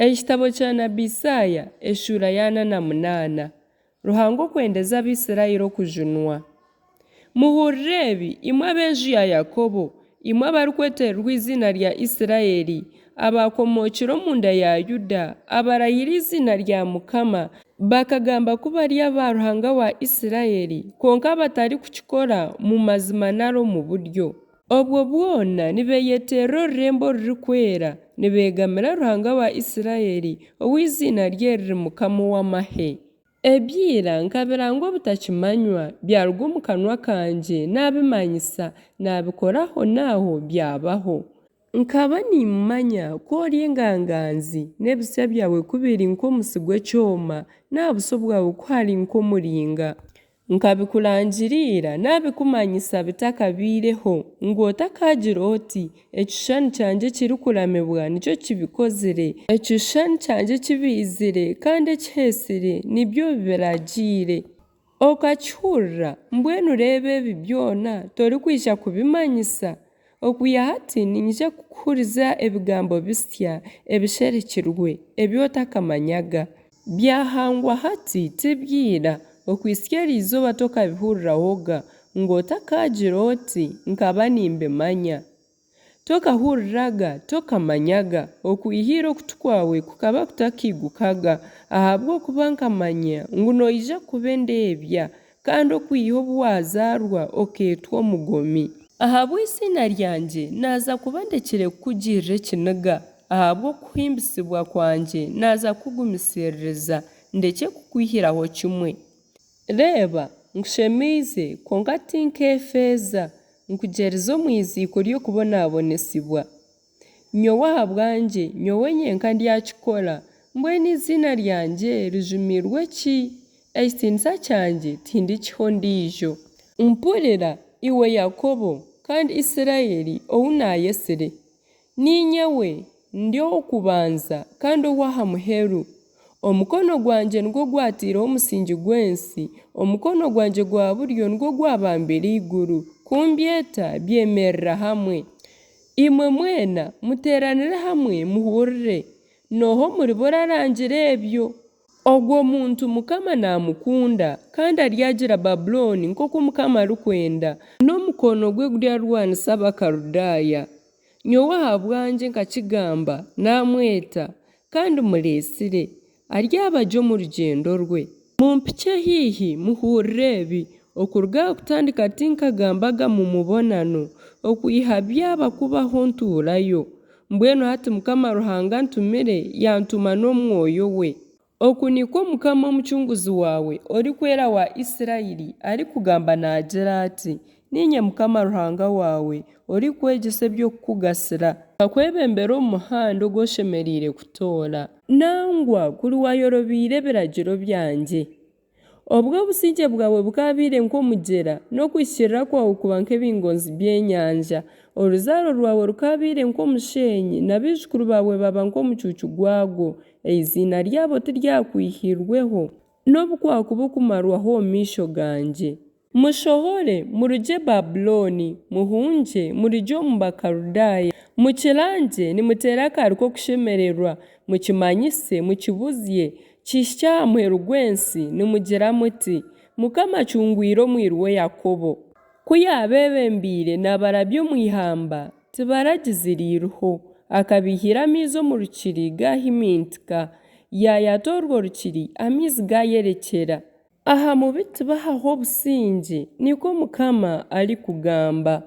Ekitabo kya nabi Isaaya eshuura ya 48. Ruhanga okwendeza Abaisraeli okujunwa. Muhurire ebi, imwe ab'enju ya Yakobo, imwe abarikwetererwa eiziina rya Isiraeli, abaakomookire omu nda ya Yuda, abarahire eiziina rya Mukama, bakagamba ku bari aba Ruhanga wa Isiraeli, kwonka batarikukikora mu mazima nari omu buryo. Obwo bwona nibeeyeterera orurembo orurikwera, nibeegamira Ruhanga wa Isiraeli, ou eiziina rye riri Mukama ow'amahe. Ebya ira nkabiranga obutakimanywa, byaruga omu kanwa kangye naabimanyisa, naabikora ahonaaho byabaho. Nkaba nimmanya ku ori engangaanzi, n'ebitsya byawe ku biri nk'omusi gw'ekyoma, n'aha buso bwawe ku hari nk'omuringa. Nkabikurangira ira, naabikumanyisa bitakabaireho, ngu otakaagira oti, Ekishushani kyangye ekirikuramibwa nikyo kibikozire, ekishushani kyangye ekibaizire kandi ekiheesire nibyo bibiragiire. Okakihurira, mbwenu reeba ebi byona torikwija kubimanyisa? Okwiha hati niinyija kukuhuriza ebigambo bisya ebisherekirwe, ebi otakamanyaga. Byahangwa hati, ti bya ira, okuhitsya eri izooba tokabihurirahoga, ngu otakaagira oti, Nkaba nimbimanya. Tokahuriraga, tokamanyaga, okwiha ira okutu kwawe kukaba kutakaigukaga, ahabw'okuba nkamanya ngu noija kuba endeebya, kandi okwiha obu waazaarwa okeetwa omugomi. Ahabw'eiziina ryangye naaza kuba ndekire kukugirira ekiniga, ahabw'okuhimbisibwa kwangye naaza kukugumisiririza, ndekye kukwihiraho kimwe. Reeba, nkushemeize, kwonka ti nk'efeeza, nkugyerize omu iziiko ry'okubonabonesibwa. Nyowe ahabwangye, nyowe nyenka ndyakikora, mbwenu eiziina ryangye rijumirwe ki? Ekitiinisa kyangye tindikiha ondiijo. Mpurira, iwe Yakobo, kandi Isiraeli ou naayetsire. Niinye we, ndi ow'okubanza kandi ow'aha muheru. Omukono gwangye nigwo gwataireho omusingi gw'ensi, omukono gwangye gwa buryo nigwo gwabambire eiguru. Ku mbyeta, byemerera hamwe. Imwe mwena muteeranire hamwe muhurire. N'oha omuribo orarangire ebyo? Ogwo muntu Mukama naamukunda, kandi aryagira Babulooni nk'oku Mukama arikwenda, n'omukono gwe guryarwanisa Abakaludaaya. Nyowe ahabwangye nkakigamba, naamweta, kandi mmureetsire, aryaba gye omu rugyendo rwe. Mumpikye haihi, muhurire ebi, Okuruga aha kutandika tinkagambaga mu mubonano, okwiha byaba kubaho ntuurayo. Mbwenu hati Mukama Ruhanga antumire, yantuma n'Omwoyo we. Oku nikwo Mukama Omucunguzi waawe, Orikwera wa Israeli, arikugamba naagira ati, Niinye Mukama Ruhanga waawe, orikukwegyesa eby'okukugasira. Nkakwebembera omu muhanda ogu oshemereire kutoora. Nangwa kuri waayorobeire ebiragiro byangye. Obwo obusingye bwawe bukaabaire nk'omugyera, n'okuhikiirira kwawe kuba nk'ebingonzi by'enyanja. Oruzaaro rwawe rukaabaire nk'omusheenyi, na baijukuru baawe baba nk'omucuucu gwagwo. Eiziina ryabo tiryakwihirweho, n'obu kwakuba okumarwaho omu maisho gangye. Mushohore, murugye Babulooni, muhungye, murugye omu Bakaludaaya. Mukirangye nimuteera akaari k'okushemererwa, mukimanyise, mukibuzye, kihikye aha muheru gw'ensi, nimugira muti, Mukama acungwire omwiru we Yakobo. Ku yaabeebembeire naabarabya omu ihamba, tibaragizire iriho. Akabaihira amaizi omu rukiri gaahimintika, yaayata orwo rukiri, amaizi gaayerekyera. Aha mubi tibahaho obusingye, nikwo Mukama arikugamba.